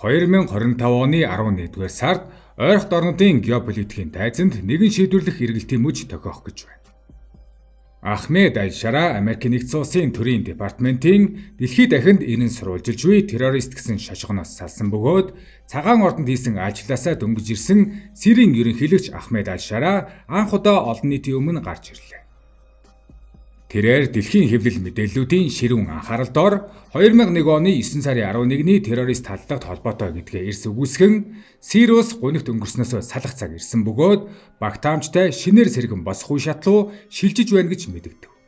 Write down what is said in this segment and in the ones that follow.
2025 оны 11-р сард ойрхот орнуудын геополитикийн тайзанд нэгэн шийдвэрлэх эргэлтийн мөч тохиох гэж байна. Ахмед Аль-Шараа Америкийн Нэгдсэн Улсын төрийн департаментийн дэлхийд дахинд эрен сурвалжилж буй террорист гэсэн шошгоноос салсан бөгөөд Цагаан ордонд хийсэн ажилласаа дөнгөж ирсэн Сирийн ерөнхийлөгч Ахмед Аль-Шараа анх удаа олон нийтийн өмнө гарч ирлээ. Тэрээр дэлхийн хэвлэл мэдээллүүдийн ширүүн анхаарал дор 2001 оны 9 сарын 11-ний террорист халдлагад холбоотой гэдгээ эрс үгүйсгэн Сири улс гунигт өнгөрснөөсөө салах цаг ирсэн бөгөөд багтаамжтай шинээр сэргэн босох үе шат руу шилжиж байна гэж мэдэгдэв.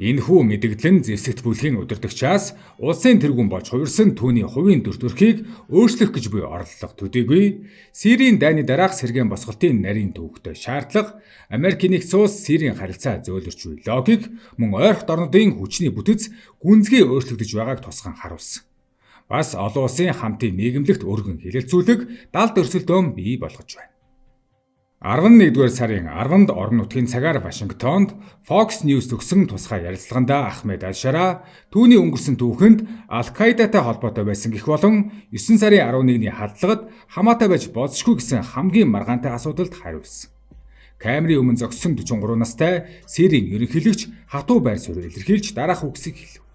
Энэхүү мэдэгдэл нь зэвсэгт бүлгийн удирдагчаас улсын тэргүүн болж хувирсан түүний хувийн дүр төрхийг өөрчлөх гэж буй оролдлого төдийгүй Сирийн дайны дараах сэргээн босголтын нарийн төвөгтэй шаардлага, Америкийн Нэгдсэн Улс Сирийн харилцаа зөөлрч буй логик мөн ойрхот орнуудын хүчний бүтэц гүнзгий өөрчлөгдөж байгааг тусган харуулсан. Бас олон улсын хамтын нийгэмлэгт өргөн хэлэлцүүлэг далд өрсөлдөөн бий болгож байна. 11-р сарын 10-нд орон нутгийн цагаар Вашингтонд Fox News төгсөн тусгай ярилцлаганда Ахмед Аль-Шараа түүний өнгөрсөн түүхэнд Аль-Каидатай холбоотой байсан гэх болон 9 сарын 11-ний халдлагад хамаатай байж болзошгүй гэсэн хамгийн маргаантай асуудалд хариулсан. Камерын өмнө зогссон 43 настай Сирийн ерөнхийлөгч хатуу байр суурь илэрхийлж дараах үгсийг хэлв.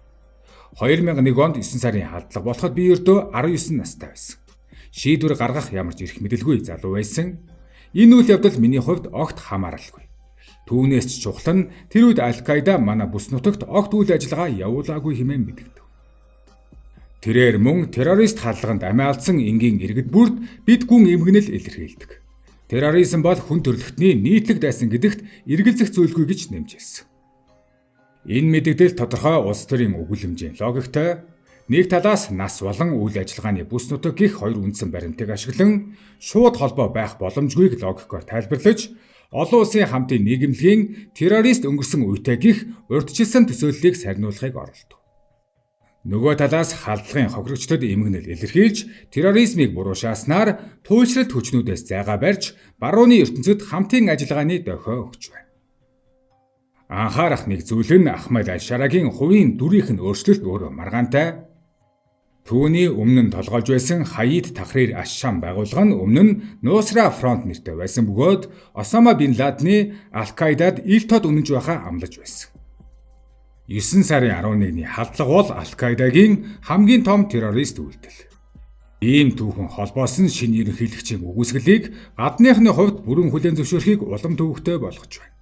2001 онд 9 сарын халдлага болоход би ердөө 19 настай байсан. Шийдвэр гаргах ямар ч эрх мэдэлгүй залуу байсан. Энэ үйл явдал миний хувьд огт хамааралгүй. Түүнээс ч чухал нь тэр үед Аль-Каида манай бүс нутагт огт үйл ажиллагаа явуулаагүй хэмээн мэдэгдэв. Тэрээр мөн террорист халдлаганд амиа алдсан энгийн иргэд бүрд бид гүн эмгэнэл илэрхийлдэг. Терроризм бол хүн төрөлхтний нийтлэг дайсан гэдэгт эргэлзэх зүйлгүй гэж нэмж хэлсэн. Энэ мэдэгдэл тодорхой улс төрийн өгүүлэмжийн логиктой нэг талаас нас болон үйл ажиллагааны бүс нутаг гэх хоёр үндсэн баримтыг ашиглан шууд холбоо байх боломжгүйг логикоор тайлбарлаж олон улсын хамтын нийгэмлэгийн террорист өнгөрсөн үетэй гих урьдчилсан төсөөллийг сарниулахыг оролдов. Нөгөө талаас халдлагын хохирогчдод эмгэнэл илэрхийлж терроризмыг буруу шааснаар туйлшралт хүчнүүдээс зайгаа барьж барууны ертөнцид хамтын ажиллагааны дохио өгч байна. Анхаарах нэг зүйл нь Ахмед Аль-Шарагийн хувийн дүрийнх нь өөрчлөлт өөрөө маргаантай. Түүний өмнө нь толгойлж байсан Хаид Тахрир аш-Шам байгууллага нь өмнө нь Нусра фронт нэртэй байсан бөгөөд Осама бин Ладны Аль-Каидад ил тод үнэнч байхаа амлаж байсан. 9 сарын 11-ний халдлага бол Аль-Каидагийн хамгийн том террорист үйлдэл. Ийм түүхэн холбоос нь шинэ ерөнхийлөгчийн үгүйсгэлийг гадныхны хувьд бүрэн хүлээн зөвшөөрөхийг улам төвөгтэй болгож байна.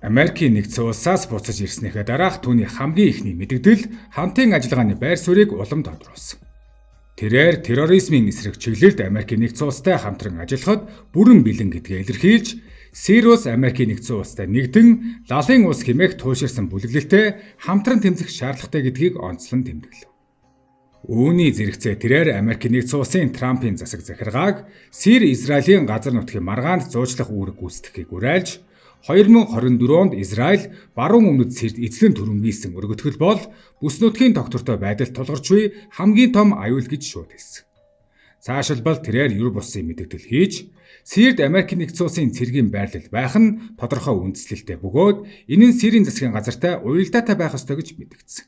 Америкийн Нэгдсэн Улсаас буцаж ирснийхээ дараах түүний хамгийн эхний мэдэгдэл хамтын ажиллагааны байр суурийг улам тодруулсан. Тэрээр терроризмын эсрэг чиглэлд Америкийн Нэгдсэн Улстай хамтран ажиллахад бүрэн бэлэн гэдгээ илэрхийлж, Сири улс Америкийн Нэгдсэн Улстай нэгдэн лалын улс хэмээх туйлширсан бүлэглэлтэй хамтран тэмцэх шаардлагатай гэдгийг онцлон тэмдэглэв. Үүний зэрэгцээ тэрээр Америкийн Нэгдсэн Улсын Трампын засаг захиргааг Сири Израилийн газар нутгийн маргаанд зуучлах үүрэг гүйцэтгэхийг уриалж, 2024 онд Израиль баруун өмнөд Сирд эзлэн түрэмгийлсэн өргөтгөл бол бүс нутгийн тогтвортой байдалд тулгарч буй хамгийн том аюул гэж шууд хэлсэн. Цаашилбал тэрээр ер бусын мэдэгдэл хийж, Сирд Америкийн Нэгдсэн Улсын цэргийн байрлал байх нь тодорхой үндслэлтэй бөгөөд энэ нь Сирийн засгийн газартай уялдаатай байх ёстой гэж мэдэгдсэн.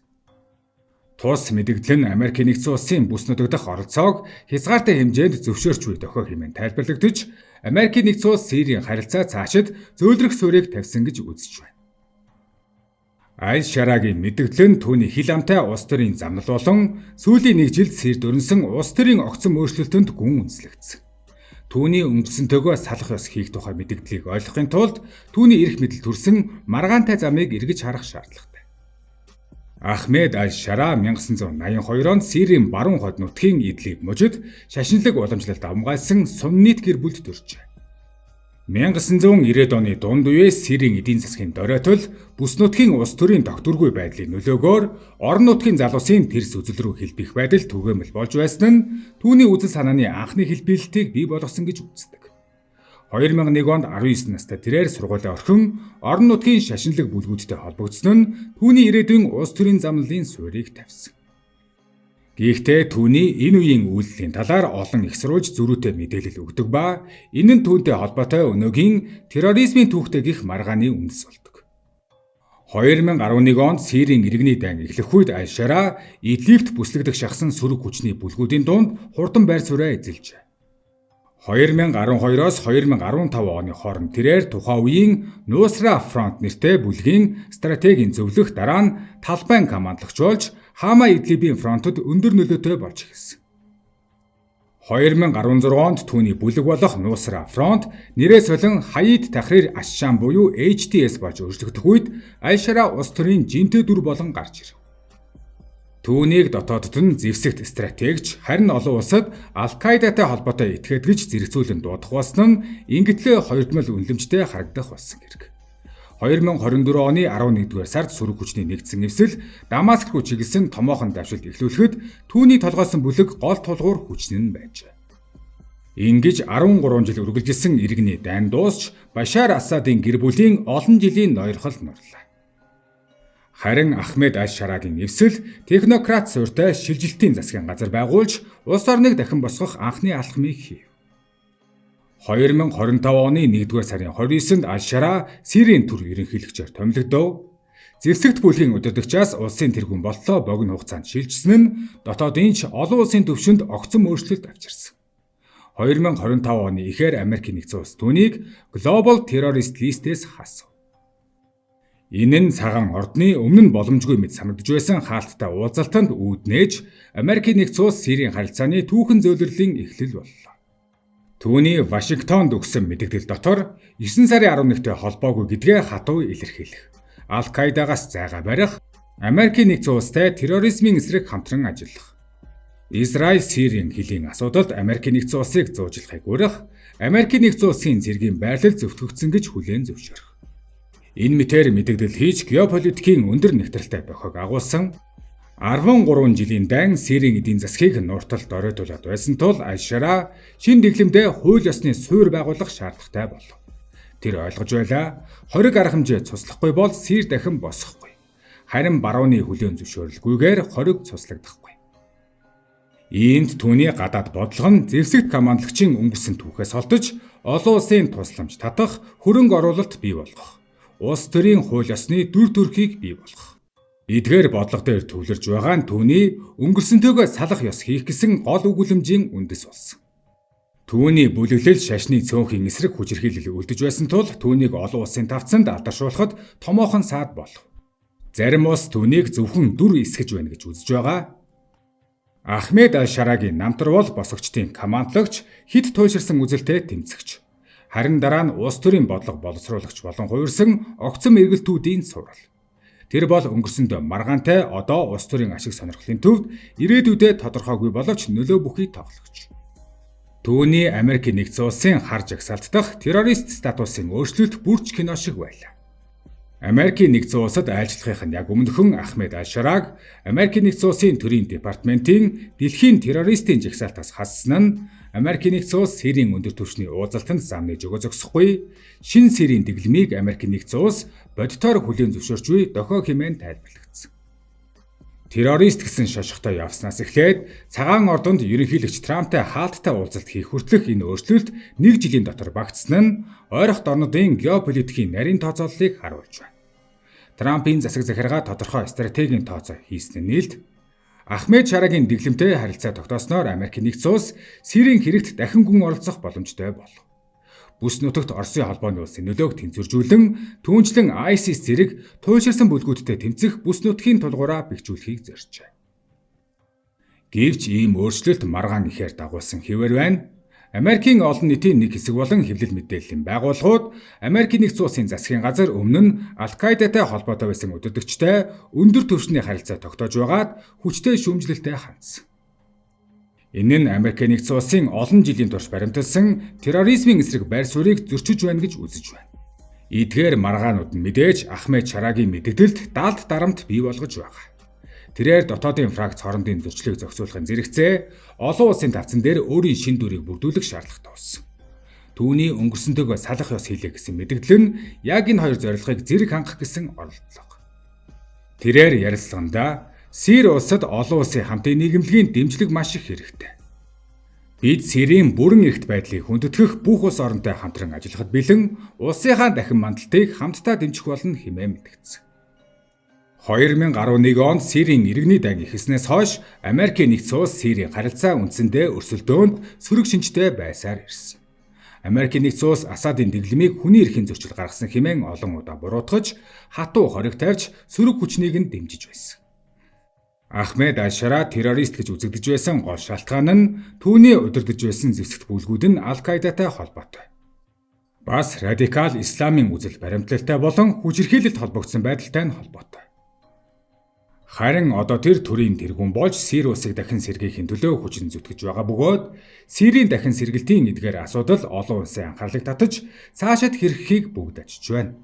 Тус мэдэгдэл нь Америкийн Нэгдсэн Улсын бүс нутаг дахь оролцоог хязгаартай хэмжээнд зөвшөөрч буй дохио хэмээн тайлбарлагдаж, Америкийн Нэгдсэн Улс Сирийн харилцаа цаашид зөөлрөх суурийг тавьсан гэж үзэж байна. Аль-Шарагийн мэдэгдэл нь түүний хил амтай улс төрийн замнал болон сүүлийн нэг жилд Сирд өрнөсөн улс төрийн огцом өөрчлөлтөнд гүн үндэслэгдсэн. Түүний өнгөрсөнтэйгөө салах ёс хийх тухай мэдэгдлийг ойлгохын тулд түүний эрх мэдэл төрсөн маргаантай замыг эргэж харах шаардлагатай. Ахмед Аль-Шараа 1982 онд Сирийн баруун хойд нутгийн Идлиб мужид шашинлаг уламжлалт давамгайлсан суннит гэр бүлд төржээ. 1990-ад оны дунд үеэс Сирийн эдийн засгийн доройтол бүс нутгийн улс төрийн тогтворгүй байдлын нөлөөгөөр орон нутгийн залуусын тэрс үзэл рүү хэлбэх байдал түгээмэл болж байсан нь түүний үзэл санааны анхны хэлбэлтийг бий болгосон гэж үздэг. 2001 онд 19 настай тэрээр сургуулиа орхин орон нутгийн шашинлаг бүлгүүдтэй холбогдсон нь түүний ирээдүйн улс төрийн замналын суурийг тавьсан. Гэхдээ түүний энэ үеийн үйлдэлийн талаар олон их сурвалж зөрүүтэй мэдээлэл өгдөг ба энэ нь түүнтэй холбоотой өнөөгийн терроризмын түүхтэй гих маргааны үндэс болдог. 2011 онд Сирийн иргэний дайн эхлэх үед Аль-Шараа Идлибт бүслэгдэх шахсан сөрөг хүчний бүлгүүдийн дунд хурдан байр сууриа эзэлжээ. 2012-оос 2015 оны хооронд тэрээр тухайн үеийн Нусра фронт нэртэй бүлгийн стратегийн зөвлөх, дараа нь талбайн командлагч болж Хама Идлибийн фронтод өндөр нөлөөтэй болж эхэлсэн. 2016 онд түүний бүлэг болох Нусра фронт нэрээ солин Хаид Тахрир аш-Шам буюу HTS болж өөрчлөгдөх үед Аль-Шараа улс төрийн жинтэй дүр болон гарч ирэв. Түүнийг дотоодод нь зэвсэгт стратегч, харин олон улсад Аль-Каидатай холбоотой этгээд гэж зэрэгцүүлэн дуудах болсон нь ингэтлээ хоёрдмол үнэлэмжтэй харагдах болсон хэрэг. 2024 оны 11-р сард сөрөг хүчний нэгдсэн эвсэл Дамаск руу чиглэсэн томоохон давшилт эхлүүлэхэд түүний толгойсон бүлэг гол тулгуур хүчин нь байжээ. Ингэж 13 жил үргэлжилсэн иргэний дайн дуусч Башар Асадын гэр бүлийн олон жилийн ноёрхол нурлаа. Харин Ахмед аль-Шарагийн эвсэл технократ суурьтай шилжилтийн засгийн газар байгуулж улс орныг дахин босгох анхны алхмыг хийв. 2025 оны 1-р сарын 29-нд Аль-Шараа Сирийн төр ерөнхийлөгчөөр томилогдов. Зэвсэгт бүлгийн удирдагчаас улсын тэргүүн болтлоо богино хугацаанд шилжсэн нь дотоодын ч олон улсын түвшинд огцом өөрчлөлт авчирсан. 2025 оны ихээр Америкийн нэгдсэн улс түүнийг Global Terrorist List-ээс хасав. Энэ нь цагаан ордны өмнө нь боломжгүй мэт санагдаж байсан хаалттай уулзалтанд үүднээж Америкийн нэгдсэн улс Сирийн харилцааны түүхэн зөөлрлийн эхлэл боллоо. Түүний Вашингтонд өгсөн мэдэгдэл дотор 9 сарын 11-тэй холбоогүй гэдгээ хатуу илэрхийлэх, Аль-Каидагаас зайгаа барих, Америкийн нэгдсэн улстай терроризмын эсрэг хамтран ажиллах, Израиль Сирийн хилийн асуудалд Америкийн нэгдсэн улсыг зуучлахыг урих, Америкийн нэгдсэн улсын цэргийн байрлал зөвтгөгдсөн гэж хүлээн зөвшөөрөх. Энэ мэтээр мэдэгдэл хийж геополитикийн өндөр нэгтрэлтэй бохог агуулсан. 13 жилийн дайн Сирийн эдийн засгийг нуурталд оройтуулаад байсан тул Аль-Шараа шинэ дэглэмдээ хууль ёсны суурь байгуулах шаардлагатай болов. Тэр ойлгож байлаа. Хориг арга хэмжээ цуслахгүй бол Сир дахин босохгүй. Харин барууны хүлээн зөвшөөрөлгүйгээр хориг цуслагдахгүй. Иймд түүний гадаад бодлого нь зэвсэгт командлагчийн өнгөрсөн түүхээс холдож олон улсын тусламж татах, хөрөнгө оруулалт бий болгох, улс төрийн хууль ёсны дүр төрхийг бий болгох. Эдгээр бодлого дээр төвлөрж байгаа нь түүний өнгөрсөнтэйгөө салах ёс хийх гэсэн гол өгүүлэмжийн үндэс болсон. Түүний бүлэглэл шашны цөөнхийн эсрэг хүчирхийлэл үлдэж байсан тул түүнийг олон улсын тавцанд алдаршуулахад томоохон саад болов. Зарим улс түүнийг зөвхөн дүр эсгэж байна гэж үзэж байгаа. Ахмед аль-Шарагийн намтар бол босгочдын командлагч, хэд туйлширсан үзэлтэй тэмцэгч. Харин дараа нь улс төрийн бодлого боловсруулагч болон хувирсан огцом эргэлтүүдийн цуврал. Тэр бол өнгөрсөндөө маргаантай, одоо улс төрийн ашиг сонирхлын төвд ирээдүйдээ тодорхойгүй боловч нөлөө бүхий тоглогч. Түүний Америкийн нэгдсэн улсын хар жагсаалт дахь террорист статусын өөрчлөлт бүрч кино шиг байлаа. Америкийн нэгдсэн улсад айлчлахын яг өмнөхөн Ахмед аль-Шарааг Америкийн нэгдсэн улсын төрийн департаментийн дэлхийн террористийн жагсаалтаас хассан нь Америкийн нэгдсэн улс Сирийн өндөр түвшний уулзалтанд зам нээж өгөө зогсохгүй, шинэ Сирийн дэглэмийг Америкийн нэгдсэн улс бодитоор хүлээн зөвшөөрч буй дохио хэмээн тайлбарлагдсан. Террорист гэсэн шошготой явснаас эхлээд цагаан ордонд ерөнхийлөгч Трамптай хаалттай уулзалт хийх хүртэлх энэ өөрчлөлт нэг жилийн дотор багтсан нь ойрхот орнуудын геополитикийн нарийн тооцооллыг харуулж байна. Трампын засаг захиргаа тодорхой стратегийн тооцоо хийсэн нь нээлт Ахмед Шарагийн дэглэмтэй харилцаа тогтоосноор Америкийн нэгдсэн улс Сирийн хэрэгт дахин гүн оролцох боломжтой болов. Бүс нутагт Оросын холбооны улсын нөлөөг тэнцвэржүүлэн түүнчлэн ISIS зэрэг туйлширсан бүлгүүдтэй тэмцэх бүс нутгийн тулгуураа бэхжүүлэхийг зорьжээ. Гэвч ийм өөрчлөлт маргаан ихээр дагуулсан хэвээр байна. Америкийн олон нийтийн нэг хэсэг болон хэвлэл мэдээллийн байгууллагууд Америкийн нэгдсэн улсын засгийн газар өмнө нь Аль-Каидатай холбоотой байсан удирдагчтай өндөр түвшний харилцаа тогтоож байгаад хүчтэй шүүмжлэлтэй хандсан. Энэ нь Америкийн нэгдсэн улсын олон жилийн турш баримталсан терроризмын эсрэг байр суурийг зөрчиж байна гэж үзэж байна. Эдгээр маргаанууд нь мэдээж Ахмед Шарагийн мэдэгдэлд далд дарамт бий болгож байгаа. Тэрээр дотоодын фракц хоорондын зөрчлийг зохицуулахын зэрэгцээ олон улсын тавцан дээр өөрийн шин дүрийг бүрдүүлэх шаардлагатай болсон. Түүний өнгөрсөнтэйгөө салах ёс хийлээ гэсэн мэдэгдэл нь яг энэ хоёр зорилгыг зэрэг хангах гэсэн оролдлого. Тэрээр ярилцлагандаа Сири улсад олон улсын хамтын нийгэмлэгийн дэмжлэг маш их хэрэгтэй. Бид Сирийн бүрэн эрхт байдлыг хүндэтгэх бүх улс оронтой хамтран ажиллахад бэлэн, улсынхаа дахин мандалтыг хамтдаа дэмжих болно хэмээн мэдэгдсэн. 2011 онд Сирийн иргэний дайн эхэлснээс хойш Америкийн нэгдсэн улс Сирийн харилцаа үндсэндээ өрсөлдөөнд сөрөг шинжтэй байсаар ирсэн. Америкийн нэгдсэн улс Асадын дэглэмийг хүний эрхийн зөрчил гаргасан хэмээн олон удаа буруутгаж, хатуу хориг тавьж, сөрөг хүчнийг нь дэмжиж байсан. Ахмед аль-Шараа террорист гэж үзэгдэж байсан гол шалтгаан нь түүний удирдах байсан зэвсэгт бүлгүүд нь Аль-Каидатай холбоотой. Бас радикал исламын үзэл баримтлалтай болон хүчирхийлэлд холбогдсон байдалтай нь холбоотой. Харин одоо тэр төрийн тэргүүн болж Сири улсыг дахин сэргээхийн төлөө хүчин зүтгэж байгаа бөгөөд Сирийн дахин сэргэлтийн эдгээр асуудал олон улсын анхаарлыг татаж цаашид хэрэгхийг бүгд ажиж байна.